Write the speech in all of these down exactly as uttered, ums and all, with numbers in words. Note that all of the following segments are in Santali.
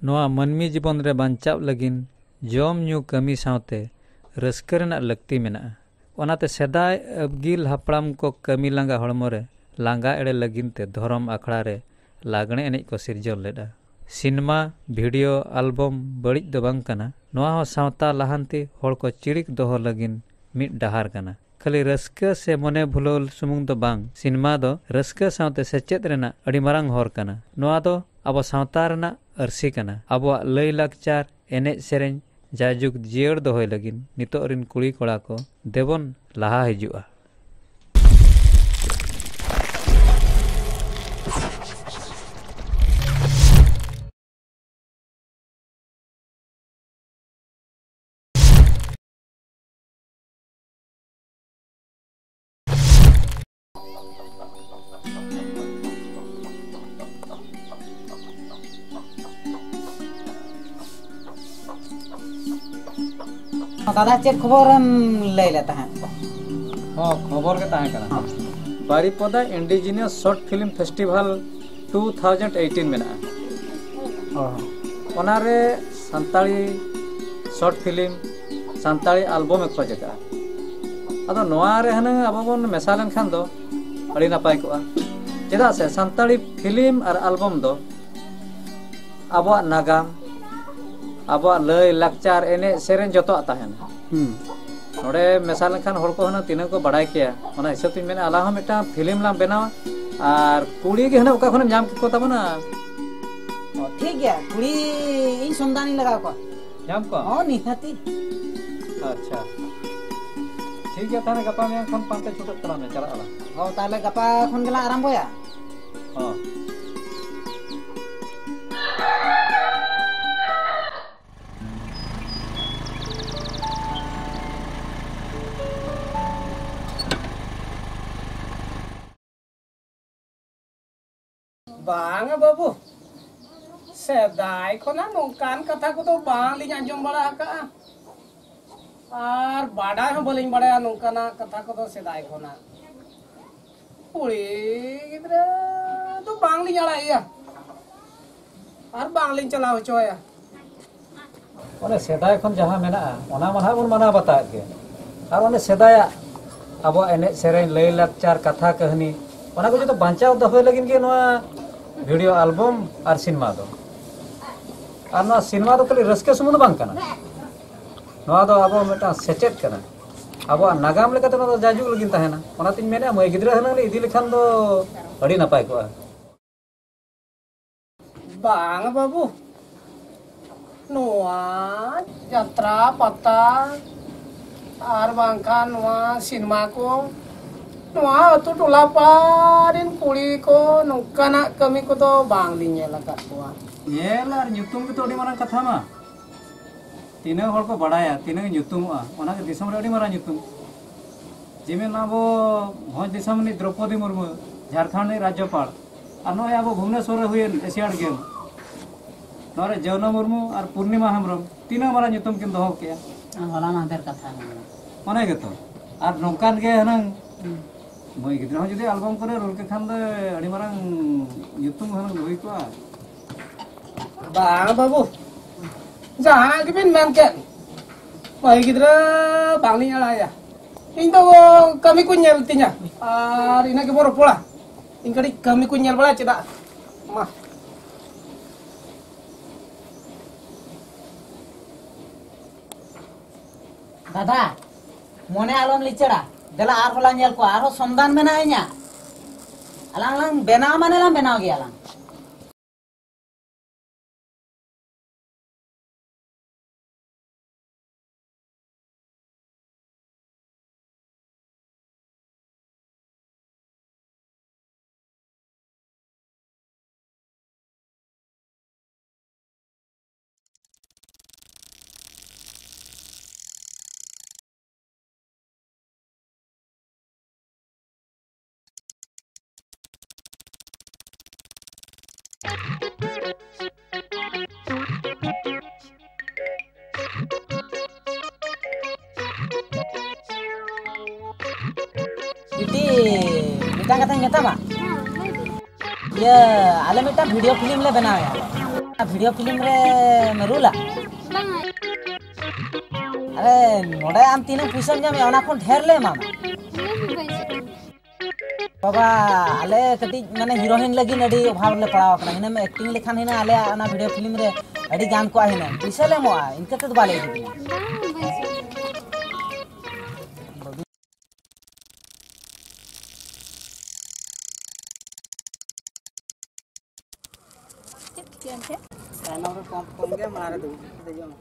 ᱱᱚᱣᱟ ᱢᱟᱹᱱᱢᱤ ᱡᱤᱵᱚᱱ ᱨᱮ ᱵᱟᱧᱪᱟᱣ ᱞᱟᱹᱜᱤᱫ ᱡᱚᱢ ᱧᱩ ᱠᱟᱹᱢᱤ ᱥᱟᱶᱛᱮ ᱨᱟᱹᱥᱠᱟᱹ ᱨᱮᱱᱟᱜ ᱞᱟᱹᱠᱛᱤ ᱢᱮᱱᱟᱜᱼᱟ᱾ ᱚᱱᱟᱛᱮ ᱥᱮᱫᱟᱭ ᱟᱹᱜᱤᱞ ᱦᱟᱯᱲᱟᱢ ᱠᱚ ᱠᱟᱹᱢᱤ ᱞᱟᱸᱜᱟ ᱦᱚᱲᱢᱚ ᱨᱮ ᱞᱟᱸᱜᱟ ᱮᱲᱮ ᱞᱟᱹᱜᱤᱫ ᱛᱮ ᱫᱷᱚᱨᱚᱢ ᱟᱠᱷᱲᱟ ᱨᱮ ᱞᱟᱜᱽᱬᱮ ᱮᱱᱮᱡ ᱠᱚ ᱥᱤᱨᱡᱚᱱ ᱞᱮᱫᱼᱟ᱾ ᱥᱤᱱᱮᱢᱟ, ᱵᱷᱤᱰᱤᱭᱳ ᱟᱞᱵᱚᱢ ᱵᱟᱹᱲᱤᱡ ᱫᱚ ᱵᱟᱝ ᱠᱟᱱᱟ᱾ ᱱᱚᱣᱟ ᱦᱚᱸ ᱥᱟᱶᱛᱟ ᱞᱟᱦᱟᱱᱛᱤ, ᱦᱚᱲ ᱠᱚ ᱪᱤᱲᱤᱠ ᱫᱚᱦᱚ ᱞᱟᱹᱜᱤᱫ ᱢᱤᱫ ᱰᱟᱦᱟᱨ ᱠᱟᱱᱟ᱾ ᱠᱷᱟᱹᱞᱤ ᱨᱟᱹᱥᱠᱟᱹ ᱥᱮ ᱢᱚᱱᱮ ᱵᱷᱩᱞᱟᱹᱣ ᱥᱩᱢᱩᱝ ᱫᱚ ᱵᱟᱝ, ᱥᱤᱱᱮᱢᱟ ᱫᱚ ᱨᱟᱹᱥᱠᱟᱹ ᱥᱟᱶᱛᱮ ᱥᱮᱪᱮᱫ ᱨᱮᱱᱟᱜ ᱟᱹᱰᱤ ᱢᱟᱨᱟᱝ ᱦᱚᱨ ᱠᱟᱱᱟ᱾ ᱱᱚᱣᱟ ᱫᱚ ᱟᱵᱚ ᱥᱟᱶᱛᱟ ᱨᱮᱱᱟᱜ ᱟᱹᱨᱥᱤ ᱠᱟᱱᱟ᱾ ᱟᱵᱚᱣᱟᱜ ᱞᱟᱹᱭ ᱞᱟᱠᱪᱟᱨ, ᱮᱱᱮᱡ ᱥᱮᱨᱮᱧ ᱡᱟᱭᱡᱩᱜᱽ ᱡᱤᱭᱟᱹᱲ ᱫᱚᱦᱚᱭ ᱞᱟᱹᱜᱤᱫ ᱱᱤᱛᱚᱜ ᱨᱤᱱ ᱠᱩᱲᱤ ᱠᱚᱲᱟ ᱠᱚ ᱫᱮᱵᱚᱱ ᱞᱟᱦᱟ ᱦᱤᱡᱩᱜᱼᱟ᱾ ᱫᱟᱫᱟ, ᱪᱮᱫ ᱠᱷᱚᱵᱚᱨᱮᱢ ᱞᱟᱹᱭ ᱞᱮᱫ ᱛᱟᱦᱮᱸᱫ? ᱦᱚᱸ, ᱠᱷᱚᱵᱚᱨ ᱜᱮ ᱛᱟᱦᱮᱸ ᱠᱟᱱᱟ᱾ ᱦᱚᱸ᱾ ᱵᱟᱨᱤᱯᱚᱫᱟ Indigenous Short Film Festival two thousand eighteen ᱢᱮᱱᱟᱜᱼᱟ᱾ ᱚ᱾ ᱚᱱᱟᱨᱮ ᱥᱟᱱᱛᱟᱲᱤ ᱥᱚᱨᱴ ᱯᱷᱤᱞᱢ, ᱥᱟᱱᱛᱟᱲᱤ ᱟᱞᱵᱚᱢᱮ ᱠᱷᱚᱡᱽ ᱟᱠᱟᱫᱼᱟ᱾ ᱟᱫᱚ ᱱᱚᱣᱟ ᱨᱮ ᱦᱩᱱᱟᱹᱝ ᱟᱵᱚ ᱵᱚᱱ ᱢᱮᱥᱟ ᱞᱮᱱᱠᱷᱟᱱ ᱫᱚ ᱟᱹᱰᱤ ᱱᱟᱯᱟᱭ ᱠᱚᱜᱼᱟ᱾ ᱪᱮᱫᱟᱜ ᱥᱮ ᱥᱟᱱᱛᱟᱲᱤ ᱯᱷᱤᱞᱢ ᱟᱨ ᱟᱞᱵᱚᱢ ᱫᱚ ᱟᱵᱚᱣᱟᱜ ᱱᱟᱜᱟᱢ, ᱟᱵᱚᱣᱟᱜ ᱞᱟᱹᱭ, ᱞᱟᱠᱪᱟᱨ, ᱮᱱᱮᱡ, ᱥᱮᱨᱮᱧ ᱡᱚᱛᱚᱣᱟᱜ ᱛᱟᱦᱮᱱᱟ᱾ ᱦᱩᱸ᱾ ᱱᱚᱰᱮ ᱢᱮᱥᱟ ᱞᱮᱱᱠᱷᱟᱱ ᱦᱚᱲ ᱠᱚ ᱦᱩᱱᱟᱹᱝ ᱛᱤᱱᱟᱹᱜ ᱠᱚ ᱵᱟᱲᱟᱭ ᱠᱮᱭᱟ᱾ ᱚᱱᱟ ᱦᱤᱥᱟᱹᱵ ᱛᱤᱧ ᱢᱮᱱᱟ, ᱟᱞᱟᱝ ᱦᱚᱸ ᱢᱤᱫᱴᱟᱝ ᱯᱷᱤᱞᱢ ᱞᱟᱝ ᱵᱮᱱᱟᱣᱟ, ᱟᱨ ᱠᱩᱲᱤ ᱜᱮ ᱦᱩᱱᱟᱹᱝ ᱚᱠᱟ ᱠᱷᱚᱱᱮᱢ ᱧᱟᱢ ᱠᱮᱠᱚ ᱛᱟᱵᱚᱱᱟ? ᱚ, ᱴᱷᱤᱠ ᱜᱮᱭᱟ, ᱠᱩᱲᱤ ᱤᱧ ᱥᱚᱱᱫᱷᱟᱱᱤᱧ ᱞᱟᱜᱟᱣ ᱠᱚᱣᱟ᱾ ᱧᱟᱢ ᱠᱚᱣᱟ? ᱦᱚᱸ, ᱱᱤᱦᱟᱹᱛᱤ᱾ ᱟᱪᱪᱷᱟ, ᱴᱷᱤᱠ ᱜᱮᱭᱟ, ᱛᱟᱦᱞᱮ ᱜᱟᱯᱟ ᱢᱮᱭᱟᱝ ᱠᱷᱚᱱ ᱯᱟᱱᱛᱮ ᱪᱷᱩᱴᱟᱹᱜ ᱛᱟᱞᱟᱝ ᱢᱮ, ᱪᱟᱞᱟᱜ ᱟᱞᱟᱝ᱾ ᱦᱚᱸ, ᱛᱟᱦᱞᱮ ᱜᱟᱯᱟ ᱠᱷᱚᱱ ᱜᱮᱞᱟᱝ ᱟᱨᱟᱢᱵᱚᱭᱟ᱾ ᱦᱚᱸ᱾ ᱵᱟᱝᱟ ᱵᱟᱹᱵᱩ, ᱥᱮᱫᱟᱭ ᱠᱷᱚᱱᱟᱜ ᱱᱚᱝᱠᱟᱱ ᱠᱟᱛᱷᱟ ᱠᱚᱫᱚ ᱵᱟᱝᱞᱤᱧ ᱟᱸᱡᱚᱢ ᱵᱟᱲᱟ ᱟᱠᱟᱜᱼᱟ, ᱟᱨ ᱵᱟᱰᱟᱭ ᱦᱚᱸ ᱵᱟᱹᱞᱤᱧ ᱵᱟᱰᱟᱭᱟ ᱱᱚᱝᱠᱟᱱᱟᱜ ᱠᱟᱛᱷᱟ ᱠᱚᱫᱚ ᱥᱮᱫᱟᱭ ᱠᱷᱚᱱᱟᱜ᱾ ᱠᱩᱲᱤ ᱜᱤᱫᱽᱨᱟᱹ ᱫᱚ ᱵᱟᱝᱞᱤᱧ ᱟᱲᱟᱜ ᱮᱭᱟ᱾ ᱟᱨ ᱵᱟᱝᱞᱤᱧ ᱪᱟᱞᱟᱣ ᱦᱚᱪᱚᱣᱟᱭᱟ᱾ ᱚᱱᱮ ᱥᱮᱫᱟᱭ ᱠᱷᱚᱱ ᱡᱟᱦᱟᱸ ᱢᱮᱱᱟᱜᱼᱟ, ᱚᱱᱟ ᱢᱟ ᱱᱟᱦᱟᱜ ᱵᱚᱱ ᱢᱟᱱᱟᱣ ᱵᱟᱛᱟᱣᱮᱫ ᱜᱮ᱾ ᱟᱨ ᱚᱱᱮ ᱥᱮᱫᱟᱭᱟᱜ ᱟᱵᱚᱣᱟᱜ ᱮᱱᱮᱡ ᱥᱮᱨᱮᱧ, ᱞᱟᱹᱭ ᱞᱟᱠᱪᱟᱨ, ᱠᱟᱛᱷᱟ ᱠᱟᱹᱦᱱᱤ, ᱚᱱᱟ ᱠᱚ ᱡᱚᱛᱚ ᱵᱟᱧᱪᱟᱣ ᱫᱚᱦᱚᱭ ᱞᱟᱹᱜᱤᱫ ᱜᱮ ᱱᱚᱣᱟ ᱵᱷᱤᱰᱤᱭᱳ ᱟᱞᱵᱚᱢ ᱟᱨ ᱥᱤᱱᱮᱢᱟ ᱫᱚ᱾ ᱟᱨ ᱱᱚᱣᱟ ᱥᱤᱱᱮᱢᱟ ᱫᱚ ᱠᱷᱟᱹᱞᱤ ᱨᱟᱹᱥᱠᱟᱹ ᱥᱩᱢᱩᱝ ᱫᱚ ᱵᱟᱝ ᱠᱟᱱᱟ, ᱱᱚᱣᱟ ᱫᱚ ᱟᱵᱚ ᱢᱤᱫᱴᱟᱝ ᱥᱮᱪᱮᱫ ᱠᱟᱱᱟ᱾ ᱟᱵᱚᱣᱟᱜ ᱱᱟᱜᱟᱢ ᱞᱮᱠᱟᱛᱮ ᱱᱚᱣᱟ ᱫᱚ ᱡᱟᱭᱡᱩᱜᱽ ᱞᱟᱹᱜᱤᱫ ᱛᱟᱦᱮᱱᱟ᱾ ᱚᱱᱟᱛᱤᱧ ᱢᱮᱱᱮᱫᱼᱟ, ᱢᱟᱹᱭ ᱜᱤᱫᱽᱨᱟᱹ ᱦᱩᱱᱟᱹᱝ ᱞᱮ ᱤᱫᱤ ᱞᱮᱠᱷᱟᱱ ᱫᱚ ᱟᱹᱰᱤ ᱱᱟᱯᱟᱭ ᱠᱚᱜᱼᱟ᱾ ᱵᱟᱝ ᱵᱟᱹᱵᱩ, ᱱᱚᱣᱟ ᱡᱟᱛᱨᱟ ᱯᱟᱛᱟ ᱟᱨ ᱵᱟᱝᱠᱷᱟᱱ ᱱᱚᱣᱟ ᱥᱤᱱᱮᱢᱟ ᱠᱚ, ᱱᱚᱣᱟ ᱟᱹᱛᱩ ᱴᱚᱞᱟ ᱯᱟᱲᱟ ᱨᱮᱱ ᱠᱩᱲᱤ ᱠᱚ ᱱᱚᱝᱠᱟᱱᱟᱜ ᱠᱟᱹᱢᱤ ᱠᱚᱫᱚ ᱵᱟᱝᱞᱤᱧ ᱧᱮᱞ ᱟᱠᱟᱫ ᱠᱚᱣᱟ᱾ ᱧᱮᱞ ᱟᱨ ᱧᱩᱛᱩᱢ ᱜᱮᱛᱚ ᱟᱹᱰᱤ ᱢᱟᱨᱟᱝ ᱠᱟᱛᱷᱟ ᱢᱟ᱾ ᱛᱤᱱᱟᱹᱜ ᱦᱚᱲ ᱠᱚ ᱵᱟᱲᱟᱭᱟ, ᱛᱤᱱᱟᱹᱜ ᱧᱩᱛᱩᱢᱚᱜᱼᱟ, ᱚᱱᱟᱜᱮ ᱫᱤᱥᱚᱢ ᱨᱮ ᱟᱹᱰᱤ ᱢᱟᱨᱟᱝ ᱧᱩᱛᱩᱢ᱾ ᱡᱮᱢᱚᱱ ᱟᱵᱚ ᱵᱷᱚᱸᱡᱽ ᱫᱤᱥᱚᱢ ᱨᱤᱱᱤᱡ ᱫᱨᱚᱯᱚᱫᱤ ᱢᱩᱨᱢᱩ, ᱡᱷᱟᱲᱠᱷᱚᱸᱰ ᱨᱤᱱᱤᱡ ᱨᱟᱡᱽᱡᱚᱯᱟᱲ, ᱟᱨ ᱱᱚᱜᱼᱚᱭ ᱟᱵᱚ ᱵᱷᱩᱵᱽᱱᱮᱥᱚᱨ ᱨᱮ ᱦᱩᱭᱮᱱ ᱮᱥᱤᱭᱟᱰ ᱜᱮᱢ, ᱱᱚᱣᱟ ᱨᱮ ᱡᱟᱹᱣᱱᱟ ᱢᱩᱨᱢᱩ ᱟᱨ ᱯᱩᱨᱱᱤᱢᱟ ᱦᱮᱢᱵᱨᱚᱢ ᱛᱤᱱᱟᱹᱜ ᱢᱟᱨᱟᱝ ᱧᱩᱛᱩᱢ ᱠᱤᱱ ᱫᱚᱦᱚ ᱠᱮᱜᱼᱟ᱾ ᱦᱚᱞᱟ ᱢᱟᱦᱫᱮᱨ ᱠᱟᱛᱷᱟ ᱠᱟᱱᱟ᱾ ᱚᱱᱮ ᱜᱮᱛᱚ᱾ ᱟᱨ ᱱᱚᱝᱠᱟᱱ ᱜᱮ ᱦᱩᱱᱟᱹᱝ ᱦᱩᱸ᱾ ᱢᱟᱹᱭ ᱜᱤᱫᱽᱨᱟᱹ ᱦᱚᱸ ᱡᱩᱫᱤ ᱟᱞᱵᱚᱢ ᱠᱚᱨᱮ ᱨᱳᱞ ᱠᱮ ᱠᱷᱟᱱ ᱫᱚ ᱟᱹᱰᱤ ᱢᱟᱨᱟᱝ ᱧᱩᱛᱩᱢ ᱦᱩᱱᱟᱹᱝ ᱦᱩᱭ ᱠᱚᱜᱼᱟ᱾ ᱵᱟᱝ ᱵᱟᱹᱵᱩ, ᱡᱟᱦᱟᱸ ᱜᱮᱵᱤᱱ ᱢᱮᱱ ᱠᱮᱫ, ᱢᱟᱹᱭ ᱜᱤᱫᱽᱨᱟᱹ ᱵᱟᱝᱞᱤᱧ ᱟᱲᱟᱜᱟᱭᱟ᱾ ᱤᱧ ᱫᱚ ᱠᱟᱹᱢᱤ ᱠᱚᱧ ᱧᱮᱞ ᱛᱤᱧᱟ, ᱟᱨ ᱤᱱᱟᱹ ᱜᱮᱵᱚᱱ ᱨᱚᱯᱚᱲᱟ᱾ ᱤᱧ ᱠᱟᱹᱴᱤᱡ ᱠᱟᱹᱢᱤ ᱠᱚᱧ ᱧᱮᱞ ᱵᱟᱲᱟᱭᱟ, ᱪᱮᱫᱟᱜ? ᱢᱟ᱾ ᱫᱟᱫᱟ, ᱢᱚᱱᱮ ᱟᱞᱚᱢ ᱞᱤᱪᱟᱹᱲᱟ᱾ ᱫᱮᱞᱟ ᱟᱨᱦᱚᱸ ᱞᱟᱝ ᱧᱮᱞ ᱠᱚᱣᱟ, ᱟᱨᱦᱚᱸ ᱥᱚᱱᱫᱷᱟᱱ ᱢᱮᱱᱟᱜᱼᱟ ᱤᱧᱟᱹᱜ᱾ ᱟᱞᱟᱝ ᱞᱟᱝ ᱵᱮᱱᱟᱣ ᱢᱟᱱᱮ ᱞᱟᱝ ᱵᱮᱱᱟᱣ ᱜᱮᱭᱟ ᱞᱟᱝ᱾ ᱵᱤᱴᱤ, ᱢᱤᱫᱴᱟᱝ ᱠᱟᱛᱷᱟᱧ ᱢᱮᱛᱟᱢᱟ᱾ ᱦᱮᱸ, ᱞᱟᱹᱭ ᱵᱤᱱ᱾ ᱤᱭᱟᱹ, ᱟᱞᱮ ᱢᱤᱫᱴᱟᱝ ᱵᱷᱤᱰᱤᱭᱳ ᱯᱷᱤᱞᱢ ᱞᱮ ᱵᱮᱱᱟᱣᱮᱫᱼᱟ᱾ ᱵᱷᱤᱰᱤᱭᱳ ᱯᱷᱤᱞᱢ ᱨᱮᱢ ᱨᱳᱞᱟ? ᱵᱟᱝ᱾ ᱟᱨᱮ, ᱱᱚᱰᱮ ᱟᱢ ᱛᱤᱱᱟᱹᱜ ᱯᱩᱭᱥᱟᱹᱢ ᱧᱟᱢᱮᱫᱼᱟ, ᱚᱱᱟ ᱠᱷᱚᱱ ᱰᱷᱮᱨ ᱞᱮ ᱮᱢᱟᱢᱟ᱾ ᱩᱱᱟᱹᱜ ᱦᱚᱸ ᱵᱟᱭ ᱥᱟᱱᱟ᱾ ᱵᱟᱵᱟ, ᱟᱞᱮ ᱠᱟᱹᱴᱤᱡ ᱢᱟᱱᱮ ᱦᱤᱨᱳᱭᱤᱱ ᱞᱟᱹᱜᱤᱫ ᱟᱹᱰᱤ ᱚᱵᱷᱟᱵᱽ ᱞᱮ ᱯᱟᱲᱟᱣ ᱟᱠᱟᱱᱟ᱾ ᱦᱤᱱᱟᱹᱢ ᱮᱠᱴᱤᱝ ᱞᱮᱠᱷᱟᱱ ᱦᱤᱱᱟᱹ ᱟᱞᱮᱭᱟᱜ ᱚᱱᱟ ᱵᱷᱤᱰᱤᱭᱳ ᱯᱷᱤᱞᱢ ᱨᱮ ᱟᱹᱰᱤ ᱜᱟᱱ ᱠᱚᱜᱼᱟ ᱦᱤᱱᱟᱹ᱾ ᱯᱩᱭᱥᱟᱹ ᱞᱮ ᱮᱢᱚᱜᱼᱟ, ᱤᱱᱠᱟᱹ ᱛᱮᱫᱚ ᱵᱟᱞᱮ ᱤᱫᱤ ᱵᱤᱱᱟ᱾ ᱵᱟᱝ, ᱵᱟᱭ ᱥᱟᱱᱟ᱾ ᱛᱟᱭᱱᱚᱢ ᱨᱮ ᱠᱚᱢ ᱠᱚᱢ ᱜᱮ, ᱢᱟᱲᱟᱝ ᱨᱮ ᱫᱩᱲᱩᱵ ᱠᱟᱛᱮ ᱫᱮᱡᱚᱜ ᱢᱮ᱾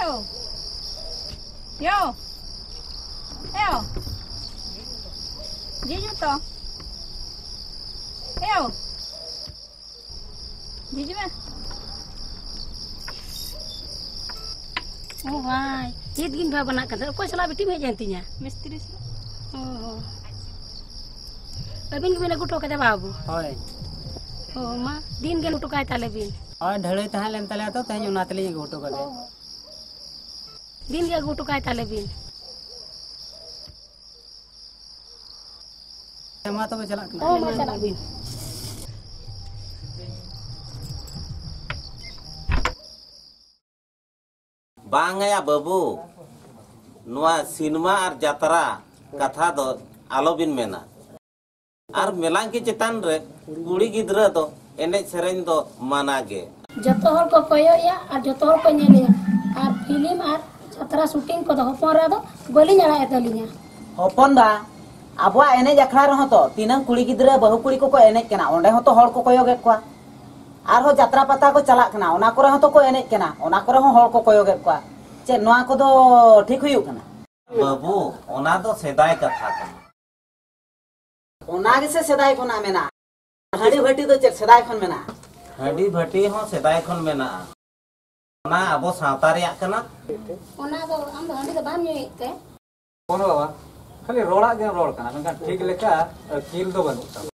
ᱮᱣ᱾ ᱭᱳ᱾ ᱮᱣ᱾ ᱡᱤᱡᱩ ᱛᱚ᱾ ᱮᱣ᱾ ᱡᱤᱡᱩ ᱢᱮ᱾ ᱳ ᱵᱷᱟᱭ, ᱪᱮᱫ ᱜᱤᱧ ᱵᱷᱟᱵᱽᱱᱟᱜ ᱠᱟᱱ ᱛᱟᱦᱮᱸᱫ᱾ ᱚᱠᱚᱭ ᱥᱟᱞᱟᱜ ᱵᱤᱴᱤᱢ ᱦᱮᱡ ᱮᱱ ᱛᱤᱧᱟ? ᱢᱤᱥᱛᱨᱤ ᱥᱟᱞᱟᱜ᱾ ᱳ ᱦᱳ᱾ ᱟᱹᱵᱤᱱ ᱜᱮᱵᱤᱱ ᱟᱹᱜᱩ ᱦᱚᱴᱚ ᱠᱟᱫᱮᱭᱟ ᱵᱟᱹᱵᱩ? ᱦᱳᱭ᱾ ᱳ ᱢᱟ, ᱫᱤᱱ ᱜᱮ ᱟᱹᱜᱩ ᱦᱚᱴᱚ ᱠᱟᱭ ᱛᱟᱞᱮ ᱵᱤᱱ᱾ ᱦᱳᱭ, ᱰᱷᱟᱹᱞᱟᱹᱭ ᱛᱟᱦᱮᱸ ᱞᱮᱱ ᱛᱟᱞᱮᱭᱟ ᱛᱚ, ᱛᱮᱦᱮᱧ ᱚᱱᱟ ᱛᱮᱞᱤᱧ ᱟᱹᱜᱩ ᱦᱚᱴᱚ ᱠᱟᱫᱮᱭᱟ᱾ ᱳ ᱦᱳ᱾ ᱫᱤᱱ ᱜᱮ ᱟᱹᱜᱩ ᱦᱚᱴᱚ ᱠᱟᱭ ᱛᱟᱞᱮ ᱵᱤᱱ᱾ ᱦᱮᱸ, ᱢᱟ ᱛᱚᱵᱮ ᱪᱟᱞᱟᱜ ᱠᱟᱱᱟ᱾ ᱦᱚᱸ, ᱢᱟ ᱪᱟᱞᱟᱜ ᱵᱤᱱ᱾ ᱵᱟᱝ ᱭᱟ ᱵᱟᱹᱵᱩ, ᱱᱚᱣᱟ ᱥᱤᱱᱮᱢᱟ ᱟᱨ ᱡᱟᱛᱨᱟ ᱠᱟᱛᱷᱟ ᱫᱚ ᱟᱞᱚᱵᱤᱱ ᱢᱮᱱᱟ᱾ ᱟᱨ ᱢᱮᱞᱟᱝᱠᱤ ᱪᱮᱛᱟᱱ ᱨᱮ ᱠᱩᱲᱤ ᱜᱤᱫᱽᱨᱟᱹ ᱫᱚ ᱮᱱᱮᱡ ᱥᱮᱨᱮᱧ ᱫᱚ ᱢᱟᱱᱟ ᱜᱮ᱾ ᱡᱚᱛᱚ ᱦᱚᱲ ᱠᱚ ᱠᱚᱭᱚᱜ ᱮᱭᱟ ᱟᱨ ᱡᱚᱛᱚ ᱦᱚᱲ ᱠᱚ ᱧᱮᱞᱮᱭᱟ᱾ ᱟᱨ ᱯᱷᱤᱞᱢ ᱟᱨ ᱡᱟᱛᱨᱟ ᱥᱩᱴᱤᱝ ᱠᱚᱫᱚ ᱦᱚᱯᱚᱱ ᱮᱨᱟ ᱫᱚ ᱵᱟᱹᱞᱤᱧ ᱟᱲᱟᱜ ᱮ ᱛᱟᱹᱞᱤᱧᱟ᱾ ᱦᱚᱯᱚᱱ ᱵᱟ, ᱟᱵᱚᱣᱟᱜ ᱮᱱᱮᱡ ᱟᱠᱷᱲᱟ ᱨᱮᱦᱚᱸ ᱛᱚ ᱛᱤᱱᱟᱹᱝ ᱠᱩᱲᱤ ᱜᱤᱫᱽᱨᱟᱹ ᱵᱟᱹᱦᱩ ᱠᱩᱲᱤ ᱠᱚᱠᱚ ᱮᱱᱮᱡ ᱠᱟᱱᱟ, ᱚᱸᱰᱮ ᱦᱚᱸ ᱛᱚ ᱦᱚᱲ ᱠᱚ ᱠᱚᱭᱚᱜᱮᱫ ᱠᱚᱣᱟ᱾ ᱟᱨᱦᱚᱸ ᱡᱟᱛᱨᱟ ᱯᱟᱛᱟ ᱠᱚ ᱪᱟᱞᱟᱜ ᱠᱟᱱᱟ, ᱚᱱᱟ ᱠᱚᱨᱮ ᱦᱚᱸ ᱛᱚ ᱠᱚ ᱮᱱᱮᱡ ᱠᱟᱱᱟ, ᱚᱱᱟ ᱠᱚᱨᱮ ᱦᱚᱸ ᱦᱚᱲ ᱠᱚ ᱠᱚᱭᱚᱜᱮᱫ ᱠᱚᱣᱟ᱾ ᱪᱮᱫ ᱱᱚᱣᱟ ᱠᱚᱫᱚ ᱴᱷᱤᱠ ᱦᱩᱭᱩᱜ ᱠᱟᱱᱟ? ᱵᱟᱹᱵᱩ, ᱚᱱᱟ ᱫᱚ ᱥᱮᱫᱟᱭ ᱠᱟᱛᱷᱟ ᱠᱟᱱᱟ᱾ ᱚᱱᱟ ᱜᱮᱥᱮ ᱥᱮᱫᱟᱭ ᱠᱷᱚᱱᱟᱜ ᱢᱮᱱᱟᱜᱼᱟ᱾ ᱦᱟᱺᱰᱤ ᱵᱷᱟᱹᱴᱤ ᱫᱚ ᱪᱮᱫ ᱥᱮᱫᱟᱭ ᱠᱷᱚᱱ ᱢᱮᱱᱟᱜᱼᱟ? ᱦᱟᱺᱰᱤ ᱵᱷᱟᱹᱴᱤ ᱦᱚᱸ ᱥᱮᱫᱟᱭ ᱠᱷᱚᱱ ᱢᱮᱱᱟᱜᱼᱟ᱾ ᱚᱱᱟ ᱟᱵᱚ ᱥᱟᱶᱛᱟ ᱨᱮᱭᱟᱜ ᱠᱟᱱᱟ᱾ ᱚᱱᱟ ᱫᱚ ᱟᱢ ᱫᱚ ᱦᱟᱺᱰᱤ ᱫᱚ ᱵᱟᱢ ᱧᱩᱭᱮᱫ ᱛᱮ? ᱠᱳᱱᱳ ᱵᱟᱵᱟ, ᱠᱷᱟᱹᱞᱤ ᱨᱚᱲᱟᱜ ᱜᱮᱢ ᱨᱚᱲ ᱠᱟᱱᱟ, ᱢᱮᱱᱠᱷᱟᱱ ᱴᱷᱤᱠ ᱞᱮᱠᱟ ᱟᱹᱠᱤᱞ ᱫᱚ ᱵᱟᱹᱱᱩᱜ ᱛᱟᱢᱟ᱾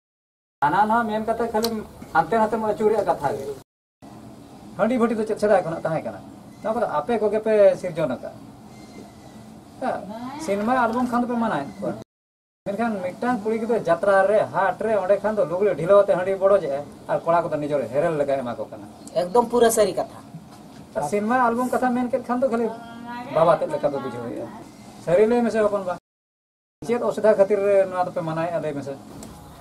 ᱦᱟᱱᱟ ᱱᱟᱣᱟ ᱢᱮᱱ ᱠᱟᱛᱮ ᱠᱷᱟᱹᱞᱤ ᱦᱟᱱᱛᱮ ᱱᱟᱛᱮᱢ ᱟᱹᱪᱩᱨᱮᱜᱼᱟ ᱠᱟᱛᱷᱟ ᱜᱮ᱾ ᱦᱟᱺᱰᱤ ᱵᱷᱟᱹᱴᱤ ᱫᱚ ᱪᱮᱫ ᱥᱮᱫᱟᱭ ᱠᱷᱚᱱᱟᱜ ᱛᱟᱦᱮᱸ ᱠᱟᱱᱟ? ᱱᱚᱣᱟ ᱠᱚᱫᱚ ᱟᱯᱮ ᱠᱚᱜᱮ ᱯᱮ ᱥᱤᱨᱡᱚᱱ ᱟᱠᱟᱫᱼᱟ᱾ ᱦᱮᱸ, ᱥᱤᱱᱮᱢᱟ ᱟᱞᱵᱚᱢ ᱠᱷᱟᱱ ᱫᱚᱯᱮ ᱢᱟᱱᱟᱭᱮᱫ ᱠᱚᱣᱟ, ᱢᱮᱱᱠᱷᱟᱱ ᱢᱤᱫᱴᱟᱝ ᱠᱩᱲᱤ ᱜᱤᱫᱽᱨᱟᱹ ᱡᱟᱛᱨᱟ ᱨᱮ, ᱦᱟᱴ ᱨᱮ, ᱚᱸᱰᱮ ᱠᱷᱟᱱ ᱫᱚ ᱞᱩᱜᱽᱲᱤ ᱰᱷᱤᱞᱟᱹᱣ ᱟᱛᱮ ᱦᱟᱺᱰᱤ ᱵᱚᱰᱚᱡᱮᱜᱼᱟ ᱟᱨ ᱠᱚᱲᱟ ᱠᱚᱫᱚ ᱱᱤᱡᱮᱨ ᱦᱮᱨᱮᱞ ᱞᱮᱠᱟ ᱮᱢᱟ ᱠᱚ ᱠᱟᱱᱟ᱾ ᱮᱠᱫᱚᱢ ᱯᱩᱨᱟᱹ ᱥᱟᱹᱨᱤ ᱠᱟᱛᱷᱟ᱾ ᱟᱨ ᱥᱤᱱᱮᱢᱟ ᱟᱞᱵᱚᱢ ᱠᱟᱛᱷᱟ ᱢᱮᱱ ᱠᱮᱫ ᱠᱷᱟᱱ ᱫᱚ ᱠᱷᱟᱹᱞᱤ ᱵᱟᱵᱟ ᱛᱮᱫ ᱞᱮᱠᱟ ᱯᱮ ᱵᱩᱡᱷᱟᱹᱣᱮᱫᱼᱟ᱾ ᱥᱟᱹᱨᱤ ᱞᱟᱹᱭ ᱢᱮᱥᱮ ᱦᱚᱯᱚᱱ ᱵᱟ, ᱪᱮᱫ ᱚᱥᱩᱵᱤᱫᱷᱟ ᱠᱷᱟᱹᱛᱤᱨ ᱱᱚᱣᱟ ᱫᱚᱯᱮ ᱢᱟᱱᱟᱭᱮᱫᱼᱟ, ᱞᱟᱹᱭ ᱢᱮᱥᱮ?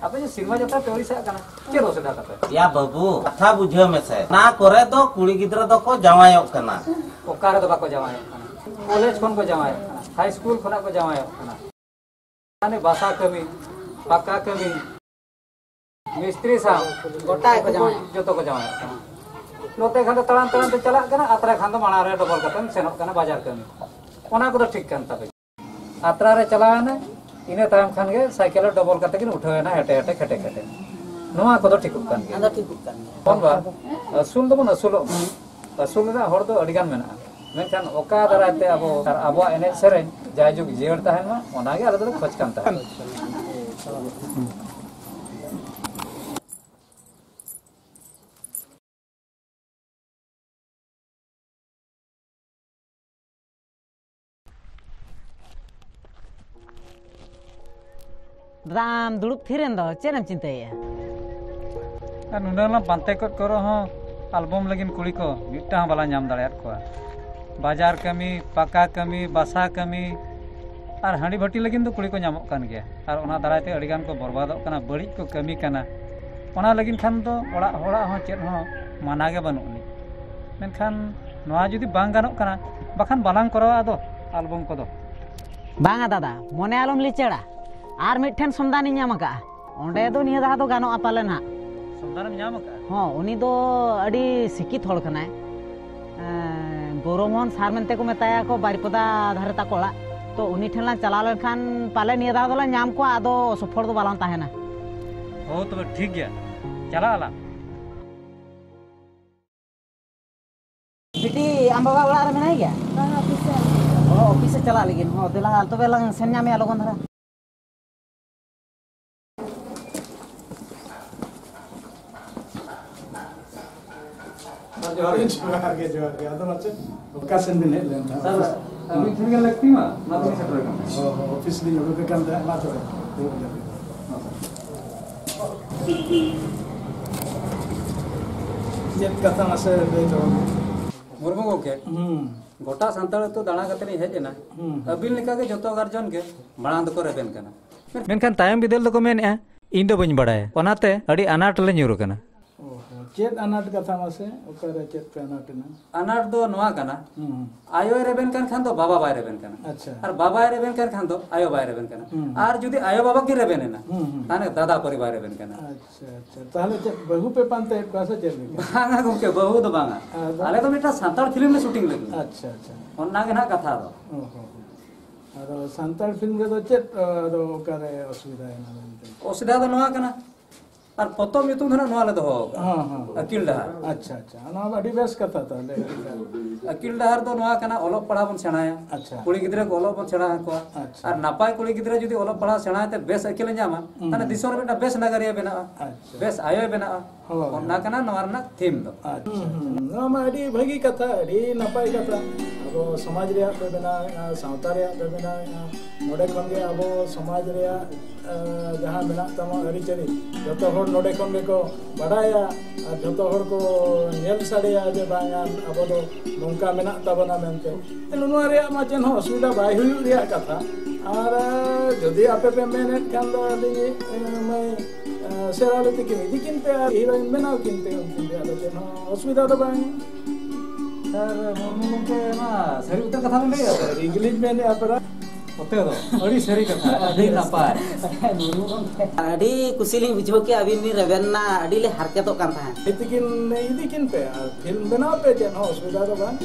ᱟᱯᱮ ᱡᱮ ᱥᱤᱱᱮᱢᱟ ᱡᱟᱛᱨᱟ ᱯᱮ ᱟᱹᱲᱤᱥᱟᱜ ᱠᱟᱱᱟ, ᱪᱮᱫ ᱚᱥᱩᱵᱤᱫᱷᱟ ᱛᱟᱯᱮ? ᱭᱟ ᱵᱟᱹᱵᱩ, ᱠᱟᱛᱷᱟ ᱵᱩᱡᱷᱟᱹᱣ ᱢᱮᱥᱮ, ᱚᱱᱟ ᱠᱚᱨᱮ ᱫᱚ ᱠᱩᱲᱤ ᱜᱤᱫᱽᱨᱟᱹ ᱫᱚᱠᱚ ᱡᱟᱶᱟᱭᱚᱜ ᱠᱟᱱᱟ᱾ ᱚᱠᱟ ᱨᱮᱫᱚ ᱵᱟᱠᱚ ᱡᱟᱶᱟᱭᱚᱜ ᱠᱟᱱᱟ? ᱠᱚᱞᱮᱡᱽ ᱠᱷᱚᱱ ᱠᱚ ᱡᱟᱶᱟᱭᱚᱜ ᱠᱟᱱᱟ, ᱦᱟᱭ ᱥᱠᱩᱞ ᱠᱷᱚᱱᱟᱜ ᱠᱚ ᱡᱟᱶᱟᱭᱚᱜ ᱠᱟᱱᱟ᱾ ᱢᱟᱱᱮ ᱵᱟᱥᱟ ᱠᱟᱹᱢᱤ, ᱯᱟᱠᱟ ᱠᱟᱹᱢᱤ, ᱢᱤᱥᱛᱨᱤ ᱥᱟᱶ ᱜᱚᱴᱟ ᱜᱮᱠᱚ ᱡᱟᱶᱟᱭᱚᱜ ᱠᱟᱱᱟ᱾ ᱡᱚᱛᱚ ᱠᱚ ᱡᱟᱶᱟᱭᱚᱜ ᱠᱟᱱᱟ᱾ ᱱᱚᱛᱮ ᱠᱷᱟᱱ ᱫᱚ ᱛᱟᱲᱟᱢ ᱛᱟᱲᱟᱢ ᱛᱮ ᱪᱟᱞᱟᱜ ᱠᱟᱱᱟ, ᱟᱛᱨᱟ ᱠᱷᱟᱱ ᱫᱚ ᱢᱟᱲᱟᱝ ᱨᱮ ᱰᱚᱵᱚᱞ ᱠᱟᱛᱮᱢ ᱥᱮᱱᱚᱜ ᱠᱟᱱᱟ ᱵᱟᱡᱟᱨ ᱠᱟᱹᱢᱤ᱾ ᱚᱱᱟ ᱠᱚᱫᱚ ᱴᱷᱤᱠ ᱠᱟᱱ ᱛᱟᱯᱮ᱾ ᱟᱛᱨᱟ ᱨᱮ ᱪᱟᱞᱟᱣ ᱮᱱᱟ, ᱤᱱᱟᱹ ᱛᱟᱭᱚᱢ ᱠᱷᱟᱱ ᱜᱮ ᱥᱟᱭᱠᱮᱞ ᱨᱮ ᱰᱚᱵᱚᱞ ᱠᱟᱛᱮ ᱠᱤᱱ ᱩᱴᱷᱟᱹᱣ ᱮᱱᱟ, ᱦᱮᱴᱮ ᱦᱮᱴᱮ ᱠᱷᱮᱴᱮ ᱠᱷᱮᱴᱮ᱾ ᱱᱚᱣᱟ ᱠᱚᱫᱚ ᱴᱷᱤᱠᱚᱜ ᱠᱟᱱ ᱜᱮᱭᱟ᱾ ᱚᱱᱟ ᱫᱚ ᱴᱷᱤᱠᱚᱜ ᱠᱟᱱ ᱜᱮᱭᱟ᱾ ᱦᱚᱯᱚᱱ ᱵᱟ, ᱟᱹᱥᱩᱞ ᱫᱚᱵᱚᱱ ᱟᱹᱥᱩᱞᱚᱜ ᱢᱟ᱾ ᱟᱹᱥᱩᱞ ᱨᱮᱱᱟᱜ ᱦᱚᱲ ᱫᱚ ᱟᱹᱰᱤ ᱜᱟᱱ ᱢᱮᱱᱟᱜᱼᱟ, ᱢᱮᱱᱠᱷᱟᱱ ᱚᱠᱟ ᱫᱟᱨᱟᱭ ᱛᱮ ᱟᱵᱚ ᱟᱨ ᱟᱵᱚᱣᱟᱜ ᱮᱱᱮᱡ ᱥᱮᱨᱮᱧ ᱡᱟᱭᱡᱩᱜᱽ ᱡᱤᱭᱟᱹᱲ ᱛᱟᱦᱮᱱ ᱢᱟ, ᱚᱱᱟ ᱜᱮ ᱟᱞᱮ ᱫᱚᱞᱮ ᱠᱷᱚᱡᱽ ᱠᱟᱱ ᱛᱟᱦᱮᱸᱫ᱾ ᱫᱟᱫᱟ, ᱟᱢ ᱫᱩᱲᱩᱵ ᱛᱷᱤᱨ ᱮᱱ ᱫᱚ, ᱪᱮᱫ ᱮᱢ ᱪᱤᱱᱛᱟᱹᱭᱮᱫᱼᱟ? ᱟᱨ ᱱᱩᱱᱟᱹᱜ ᱞᱟᱝ ᱯᱟᱱᱛᱮ ᱠᱚᱫ ᱠᱚ ᱨᱮᱦᱚᱸ ᱟᱞᱵᱚᱢ ᱞᱟᱹᱜᱤᱫ ᱠᱩᱲᱤ ᱠᱚ ᱢᱤᱫᱴᱟᱝ ᱦᱚᱸ ᱵᱟᱞᱟᱝ ᱧᱟᱢ ᱫᱟᱲᱮᱭᱟᱫ ᱠᱚᱣᱟ᱾ ᱵᱟᱡᱟᱨ ᱠᱟᱹᱢᱤ, ᱯᱟᱠᱟ ᱠᱟᱹᱢᱤ, ᱵᱟᱥᱟ ᱠᱟᱹᱢᱤ ᱟᱨ ᱦᱟᱺᱰᱤ ᱵᱷᱟᱹᱴᱤ ᱞᱟᱹᱜᱤᱫ ᱫᱚ ᱠᱩᱲᱤ ᱠᱚ ᱧᱟᱢᱚᱜ ᱠᱟᱱ ᱜᱮᱭᱟ᱾ ᱟᱨ ᱚᱱᱟ ᱫᱟᱨᱟᱭ ᱛᱮ ᱟᱹᱰᱤ ᱜᱟᱱ ᱠᱚ ᱵᱚᱨᱵᱟᱫᱚᱜ ᱠᱟᱱᱟ, ᱵᱟᱹᱲᱤᱡ ᱠᱚ ᱠᱟᱹᱢᱤ ᱠᱟᱱᱟ᱾ ᱚᱱᱟ ᱞᱟᱹᱜᱤᱫ ᱠᱷᱟᱱ ᱫᱚ ᱚᱲᱟᱜ ᱦᱚᱲᱟᱜ ᱦᱚᱸ ᱪᱮᱫ ᱦᱚᱸ ᱢᱟᱱᱟ ᱜᱮ ᱵᱟᱹᱱᱩᱜᱼᱟ᱾ ᱢᱮᱱᱠᱷᱟᱱ ᱱᱚᱣᱟ ᱡᱩᱫᱤ ᱵᱟᱝ ᱜᱟᱱᱚᱜ ᱠᱟᱱᱟ, ᱵᱟᱠᱷᱟᱱ ᱵᱟᱞᱟᱝ ᱠᱚᱨᱟᱣᱟ ᱟᱫᱚ ᱟᱞᱵᱚᱢ ᱠᱚᱫᱚ᱾ ᱵᱟᱝᱟ ᱫᱟᱫᱟ, ᱢᱚᱱᱮ ᱟᱞᱚᱢ ᱞᱤᱪᱟᱹᱲᱟ᱾ ᱟᱨ ᱢᱤᱫᱴᱷᱮᱱ ᱥᱚᱱᱫᱷᱟᱱᱤᱧ ᱧᱟᱢ ᱟᱠᱟᱫᱼᱟ, ᱚᱸᱰᱮ ᱫᱚ ᱱᱤᱭᱟᱹ ᱫᱷᱟᱣ ᱫᱚ ᱜᱟᱱᱚᱜᱼᱟ ᱯᱟᱞᱮ ᱱᱟᱦᱟᱜ᱾ ᱥᱚᱱᱫᱷᱟᱱᱮᱢ ᱧᱟᱢ ᱟᱠᱟᱫᱼᱟ? ᱦᱚᱸ, ᱩᱱᱤ ᱫᱚ ᱟᱹᱰᱤ ᱥᱤᱠᱠᱷᱤᱛ ᱦᱚᱲ ᱠᱟᱱᱟᱭ᱾ ᱮᱸ, ᱜᱳᱨᱚᱵᱽ ᱢᱳᱦᱚᱱ ᱥᱟᱨ ᱢᱮᱱᱛᱮ ᱠᱚ ᱢᱮᱛᱟᱭᱟ ᱠᱚ, ᱵᱟᱨᱤᱯᱚᱫᱟ ᱫᱷᱟᱨᱮ ᱛᱟᱠᱚ ᱚᱲᱟᱜ᱾ ᱛᱚ, ᱩᱱᱤ ᱴᱷᱮᱱ ᱞᱟᱝ ᱪᱟᱞᱟᱣ ᱞᱮᱱᱠᱷᱟᱱ ᱯᱟᱞᱮ ᱱᱤᱭᱟᱹ ᱫᱷᱟᱣ ᱫᱚᱞᱟᱝ ᱧᱟᱢ ᱠᱚᱣᱟ, ᱟᱫᱚ ᱚᱥᱚᱯᱷᱚᱞ ᱫᱚ ᱵᱟᱞᱟᱝ ᱛᱟᱦᱮᱱᱟ᱾ ᱦᱳ, ᱛᱚᱵᱮ ᱴᱷᱤᱠ ᱜᱮᱭᱟ, ᱪᱟᱞᱟᱜ ᱟᱞᱟᱝ᱾ ᱵᱤᱴᱤ, ᱟᱢ ᱵᱟᱵᱟ ᱚᱲᱟᱜ ᱨᱮ ᱢᱮᱱᱟᱭ ᱜᱮᱭᱟ? ᱵᱟᱝ, ᱚᱯᱷᱤᱥ ᱥᱮᱫ᱾ ᱚ, ᱚᱯᱷᱤᱥ ᱮ ᱪᱟᱞᱟᱜ ᱞᱟᱹᱜᱤᱫ᱾ ᱦᱚᱸ, ᱫᱮᱞᱟ, ᱛᱚᱵᱮ ᱞᱟᱝ ᱥᱮᱱ ᱧᱟᱢᱮᱭᱟ ᱞᱚᱜᱚᱱ ᱫᱷᱟᱨᱟ᱾ ᱡᱚᱦᱟᱨ ᱜᱮ᱾ ᱡᱚᱦᱟᱨ ᱜᱮ, ᱡᱚᱦᱟᱨ ᱜᱮ᱾ ᱟᱫᱚ ᱢᱟᱪᱮᱫ, ᱚᱠᱟ ᱥᱮᱱ ᱵᱤᱱ ᱦᱮᱡ ᱞᱮᱱ ᱛᱟᱦᱮᱸᱫ? ᱥᱟᱨ, ᱟᱹᱵᱤᱱ ᱴᱷᱮᱱ ᱜᱮ ᱞᱟᱹᱠᱛᱤ ᱢᱟ, ᱚᱱᱟ ᱛᱮᱞᱤᱧ ᱥᱮᱴᱮᱨ ᱟᱠᱟᱱᱟ᱾ ᱚ, ᱚᱯᱷᱤᱥ ᱞᱤᱧ ᱩᱰᱩᱠ ᱟᱠᱟᱱ ᱛᱟᱦᱮᱸᱫ, ᱢᱟ ᱛᱚᱵᱮ, ᱫᱩᱲᱩᱵ ᱞᱮᱱ ᱵᱤᱱ᱾ ᱪᱮᱫ ᱠᱟᱛᱷᱟ ᱢᱟᱥᱮ ᱞᱟᱹᱭ ᱛᱟᱵᱚᱱ ᱢᱮ᱾ ᱢᱩᱨᱢᱩ ᱜᱚᱢᱠᱮ, ᱦᱩᱸ᱾ ᱜᱚᱴᱟ ᱥᱟᱱᱛᱟᱲ ᱟᱹᱛᱩ ᱫᱟᱬᱟ ᱠᱟᱛᱮ ᱞᱤᱧ ᱦᱮᱡ ᱮᱱᱟ᱾ ᱦᱩᱸ, ᱦᱩᱸ᱾ ᱟᱹᱵᱤᱱ ᱞᱮᱠᱟᱜᱮ ᱡᱚᱛᱚ ᱜᱟᱨᱡᱚᱱ ᱜᱮ ᱢᱟᱲᱟᱝ ᱫᱚᱠᱚ ᱨᱮᱵᱮᱱ ᱠᱟᱱᱟ᱾ ᱢᱮᱱᱠᱷᱟᱱ ᱛᱟᱭᱚᱢ ᱵᱤᱫᱟᱹᱞ ᱫᱚᱠᱚ ᱢᱮᱱᱮᱫᱼᱟ, "ᱤᱧ ᱫᱚ ᱵᱟᱹᱧ ᱵᱟᱲᱟᱭᱟ", ᱚᱱᱟᱛᱮ ᱟᱹᱰᱤ ᱟᱱᱟᱴ ᱞᱮ ᱧᱩᱨ ᱟᱠᱟᱱᱟ᱾ ᱚ ᱦᱚᱸ᱾ ᱪᱮᱫ ᱟᱱᱟᱴ ᱠᱟᱛᱷᱟ ᱢᱟᱥᱮ? ᱚᱠᱟᱨᱮ ᱪᱮᱫ ᱯᱮ ᱟᱱᱟᱴ ᱮᱱᱟ? ᱟᱱᱟᱴ ᱫᱚ ᱱᱚᱣᱟ ᱠᱟᱱᱟ, ᱦᱩᱸ, ᱦᱩᱸ᱾ ᱟᱭᱳᱭ ᱨᱮᱵᱮᱱ ᱠᱟᱱ ᱠᱷᱟᱱ ᱫᱚ ᱵᱟᱵᱟ ᱵᱟᱭ ᱨᱮᱵᱮᱱ ᱠᱟᱱᱟ᱾ ᱟᱪᱪᱷᱟ᱾ ᱟᱨ ᱵᱟᱵᱟᱭ ᱨᱮᱵᱮᱱ ᱠᱟᱱ ᱠᱷᱟᱱ ᱫᱚ ᱟᱭᱳ ᱵᱟᱭ ᱨᱮᱵᱮᱱ ᱠᱟᱱᱟ᱾ ᱦᱩᱸ, ᱦᱩᱸ᱾ ᱟᱨ ᱡᱩᱫᱤ ᱟᱭᱳ ᱵᱟᱵᱟ ᱠᱤᱱ ᱨᱮᱵᱮᱱ ᱮᱱᱟ, ᱦᱩᱸ, ᱦᱩᱸ᱾ ᱛᱟᱦᱚᱞᱮ ᱫᱟᱫᱟ ᱯᱟᱹᱨᱤ ᱵᱟᱭ ᱨᱮᱵᱮᱱ ᱠᱟᱱᱟ᱾ ᱟᱪᱪᱷᱟ, ᱟᱪᱪᱷᱟ᱾ ᱛᱟᱦᱚᱞᱮ ᱪᱮᱫ ᱵᱟᱹᱦᱩ ᱯᱮ ᱯᱟᱱᱛᱮᱭᱮᱫ ᱠᱚᱣᱟ ᱥᱮ ᱪᱮᱫ ᱞᱮᱠᱟ? ᱵᱟᱝᱟ ᱜᱚᱢᱠᱮ, ᱵᱟᱹᱦᱩ ᱫᱚ ᱵᱟᱝᱟ᱾ ᱟᱫᱚ? ᱟᱞᱮ ᱫᱚ ᱢᱤᱫᱴᱟᱝ ᱥᱟᱱᱛᱟᱲ ᱯᱷᱤᱞᱢ ᱞᱮ ᱥᱩᱴᱤᱝ ᱞᱟᱹᱜᱤᱫ᱾ ᱟᱪᱪᱷᱟ, ᱟᱪᱪᱷᱟ᱾ ᱚᱱᱟ ᱜᱮ ᱱᱟᱦᱟᱜ ᱠᱟᱛᱷᱟ ᱫᱚ᱾ ᱚ ᱦᱚᱸ, ᱦᱚᱸ᱾ ᱟᱫᱚ ᱥᱟᱱᱛᱟᱲ ᱯᱷᱤᱞᱢ ᱨᱮᱫᱚ ᱪᱮᱫ, ᱟᱫᱚ ᱚᱠᱟᱨᱮ ᱚᱥᱩᱵᱤᱫᱷᱟ ᱮᱱᱟ ᱢᱮᱱᱛᱮ? ᱚᱥᱩᱵᱤᱫᱷᱟ ᱫᱚ ᱱᱚᱣᱟ ᱠᱟᱱᱟ, ᱟᱨ ᱯᱚᱛᱚᱵ ᱧᱩᱛᱩᱢ ᱫᱚ ᱱᱟᱦᱟᱜ ᱱᱚᱣᱟ ᱞᱮ ᱫᱚᱦᱚ ᱟᱠᱟᱫᱼᱟ, ᱦᱚᱸ, ᱦᱚᱸ᱾ ᱟᱹᱠᱤᱞ ᱰᱟᱦᱟᱨ᱾ ᱟᱪᱪᱷᱟ, ᱟᱪᱪᱷᱟ᱾ ᱚᱱᱟ ᱢᱟ ᱟᱹᱰᱤ ᱵᱮᱥ ᱠᱟᱛᱷᱟ ᱛᱟᱦᱚᱞᱮ᱾ ᱟᱹᱠᱤᱞ ᱰᱟᱦᱟᱨ ᱫᱚ ᱱᱚᱣᱟ ᱠᱟᱱᱟ, ᱚᱞᱚᱜ ᱯᱟᱲᱦᱟᱣ ᱵᱚᱱ ᱥᱮᱬᱟᱭᱟ᱾ ᱟᱪᱪᱷᱟ᱾ ᱠᱩᱲᱤ ᱜᱤᱫᱽᱨᱟᱹ ᱠᱚ ᱚᱞᱚᱜ ᱵᱚᱱ ᱥᱮᱬᱟ ᱟᱠᱚᱣᱟ᱾ ᱟᱪᱪᱷᱟ᱾ ᱟᱨ ᱱᱟᱯᱟᱭ ᱠᱩᱲᱤ ᱜᱤᱫᱽᱨᱟᱹ ᱡᱩᱫᱤ ᱚᱞᱚᱜ ᱯᱟᱲᱦᱟᱣ ᱥᱮᱬᱟᱭ ᱛᱮ ᱵᱮᱥ ᱟᱹᱠᱤᱞᱮ ᱧᱟᱢᱟ, ᱦᱩᱸ᱾ ᱛᱟᱦᱚᱞᱮ ᱫᱤᱥᱚᱢ ᱨᱮ ᱢᱤᱫᱴᱟᱝ ᱵᱮᱥ ᱱᱟᱜᱟᱨᱤᱭᱟᱹ ᱵᱮᱱᱟᱜᱼᱟ, ᱟᱪᱪᱷᱟ᱾ ᱵᱮᱥ ᱟᱭᱳᱭ ᱵᱮᱱᱟᱜᱼᱟ᱾ ᱦᱳᱭ᱾ ᱚᱱᱟ ᱠᱟᱱᱟ ᱱᱚᱣᱟ ᱨᱮᱱᱟᱜ ᱛᱷᱤᱢ ᱫᱚ᱾ ᱟᱪᱪᱷᱟ, ᱦᱩᱸ, ᱦᱩᱸ᱾ ᱱᱚᱣᱟ ᱢᱟ ᱟᱹᱰᱤ ᱵᱷᱟᱹᱜᱤ ᱠᱟᱛᱷᱟ, ᱟᱹᱰᱤ ᱱᱟᱯᱟᱭ ᱠᱟᱛᱷᱟ᱾ ᱟᱵᱚ ᱥᱚᱢᱟᱡᱽ ᱨᱮᱭᱟᱜ ᱯᱮ ᱵᱮᱱᱟᱣᱮᱫᱼᱟ, ᱥᱟᱶᱛᱟ ᱨᱮᱭᱟᱜ ᱯᱮ ᱵᱮᱱᱟᱣᱮᱫᱼᱟ, ᱱᱚᱰᱮ ᱠᱷᱚᱱ ᱜᱮ ᱟᱵᱚ ᱥᱚᱢᱟᱡᱽ ᱨᱮᱭᱟᱜ, ᱮ, ᱡᱟᱦᱟᱸ ᱢᱮᱱᱟᱜ ᱛᱟᱵᱚᱱ ᱟᱹᱨᱤᱪᱟᱹᱞᱤ, ᱡᱚᱛᱚ ᱦᱚᱲ ᱱᱚᱰᱮ ᱠᱷᱚᱱ ᱜᱮᱠᱚ ᱵᱟᱰᱟᱭᱟ ᱟᱨ ᱡᱚᱛᱚ ᱦᱚᱲ ᱠᱚ ᱧᱮᱞ ᱥᱟᱰᱮᱭᱟ ᱡᱮ ᱵᱟᱝᱟ ᱟᱵᱚ ᱫᱚ ᱱᱚᱝᱠᱟ ᱢᱮᱱᱟᱜ ᱛᱟᱵᱚᱱᱟ ᱢᱮᱱᱛᱮ᱾ ᱱᱚᱣᱟ ᱨᱮᱭᱟᱜ ᱢᱟ ᱪᱮᱫ ᱦᱚᱸ ᱚᱥᱩᱵᱤᱫᱷᱟ ᱵᱟᱭ ᱦᱩᱭᱩᱜ ᱨᱮᱭᱟᱜ ᱠᱟᱛᱷᱟ᱾ ᱟᱨ, ᱮ, ᱡᱩᱫᱤ ᱟᱯᱮ ᱯᱮ ᱢᱮᱱᱮᱫ ᱠᱷᱟᱱ ᱫᱚ ᱟᱹᱞᱤᱧ, ᱮ, ᱢᱟᱹᱭ, ᱮ, ᱥᱮᱨᱟ ᱞᱮ ᱛᱤᱠᱤᱱ ᱤᱫᱤ ᱠᱤᱱ ᱯᱮ ᱟᱨ ᱦᱤᱨᱳᱭᱤᱱ ᱵᱮᱱᱟᱣ ᱠᱤᱱ ᱯᱮ, ᱩᱱᱠᱤᱱ ᱨᱮᱭᱟᱜ ᱫᱚ ᱪᱮᱫ ᱦᱚᱸ ᱚᱥᱩᱵᱤᱫᱷᱟ ᱫᱚ ᱵᱟᱝ᱾ ᱥᱟᱨ ᱢᱩᱨᱢᱩ ᱜᱚᱢᱠᱮ, ᱢᱟ ᱥᱟᱹᱨᱤ ᱩᱛᱟᱹᱨ ᱠᱟᱛᱷᱟ ᱵᱮᱱ ᱞᱟᱹᱭ ᱠᱟᱫᱟ, ᱤᱝᱞᱤᱥ ᱵᱮᱱ ᱞᱟᱹᱭ ᱯᱮᱨᱟ ᱚᱛᱮ ᱫᱚ ᱟᱹᱰᱤ ᱥᱟᱹᱨᱤ ᱠᱟᱛᱷᱟ, ᱟᱹᱰᱤ ᱱᱟᱯᱟᱭ᱾ ᱟᱹᱰᱤ ᱠᱩᱥᱤ ᱞᱤᱧ ᱵᱩᱡᱷᱟᱹᱣ ᱠᱮᱫᱟ, ᱟᱹᱵᱤᱱ ᱵᱤᱱ ᱨᱮᱵᱮᱱ ᱱᱟ, ᱟᱹᱰᱤ ᱞᱮ ᱦᱟᱨᱠᱮᱛᱚᱜ ᱠᱟᱱ ᱛᱟᱦᱮᱸᱫ᱾ ᱤᱫᱤ ᱠᱤᱱ, ᱤᱫᱤ ᱠᱤᱱ ᱯᱮ, ᱟᱨ ᱯᱷᱤᱞᱢ ᱵᱮᱱᱟᱣ ᱯᱮ, ᱪᱮᱫ ᱦᱚᱸ ᱚᱥᱩᱵᱤᱫᱷᱟ ᱫᱚ ᱵᱟᱝ᱾